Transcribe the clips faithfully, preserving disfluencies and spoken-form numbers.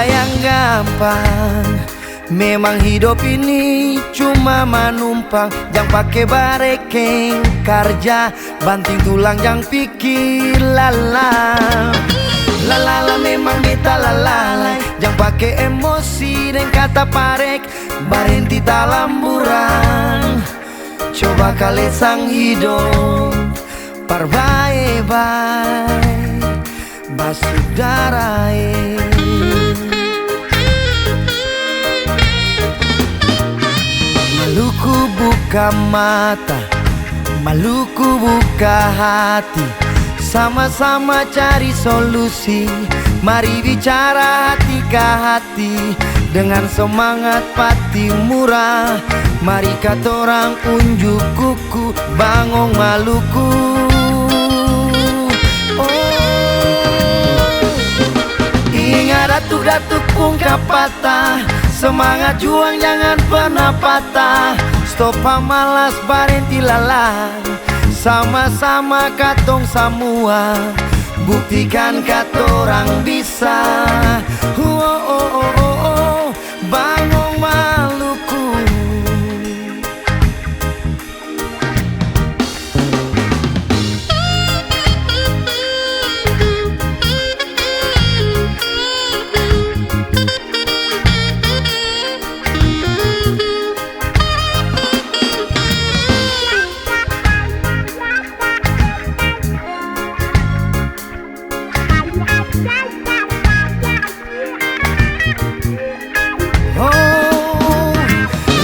Yang gampang, memang hidop ini cuma manumpang. Jang pake barekeng karja, banting tulang jang pikir lala. Lalala memang beta lalala, jang pake emosi deng kata parek, barenti talamburang. Coba kalesang hidop par bae-bae, basudara e. Maluku buka mata, Maluku buka hati, sama-sama cari solusi. Mari bicara hati ka hati, dengan semangat Pattimura. Mari katorang unjuk kuku, bangong Maluku. Oh, inga datuk-datuk pung kapatah, semangat juang jangan pernah patah. Stop pamalas, barenti lalah, sama-sama katong samua, buktikan katorang bisa. Huo, oh, oh, oh, oh. Bangong Maluku. Oh,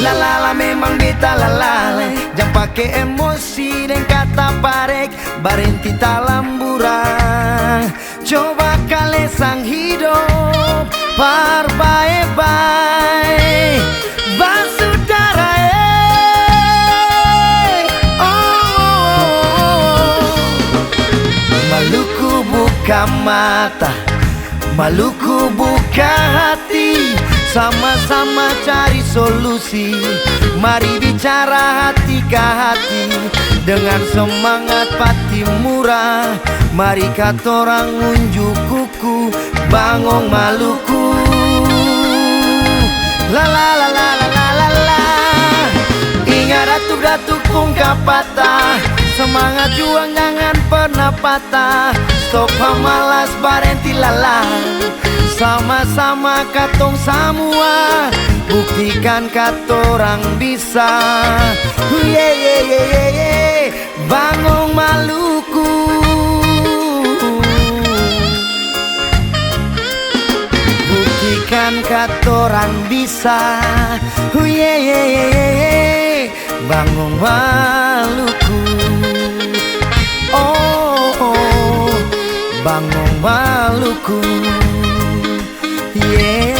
lalala memang beta lalala, jang pake emosi deng kata parek, barenti talamburang. Coba kalesang hidop par bae-bae, basudara e. Oh, Maluku buka mata, Maluku buka hati, sama-sama cari solusi. Mari bicara hati ka hati, dengan semangat Pattimura. Mari katorang unjuk kuku, bangong Maluku. La la la la. Inga datuk-datuk pung kapatah, semangat juang jangan pernah patah. Stop pamalas, barenti lalah, sama-sama katong samua, buktikan katorang bisa. Ye, ye, ye, ye, ye. Bangong Maluku. Buktikan katorang bisa. Hu, ye, ye, ye, ye, ye. Bangong Maluku. Oh, oh. Bangong Maluku. Ye.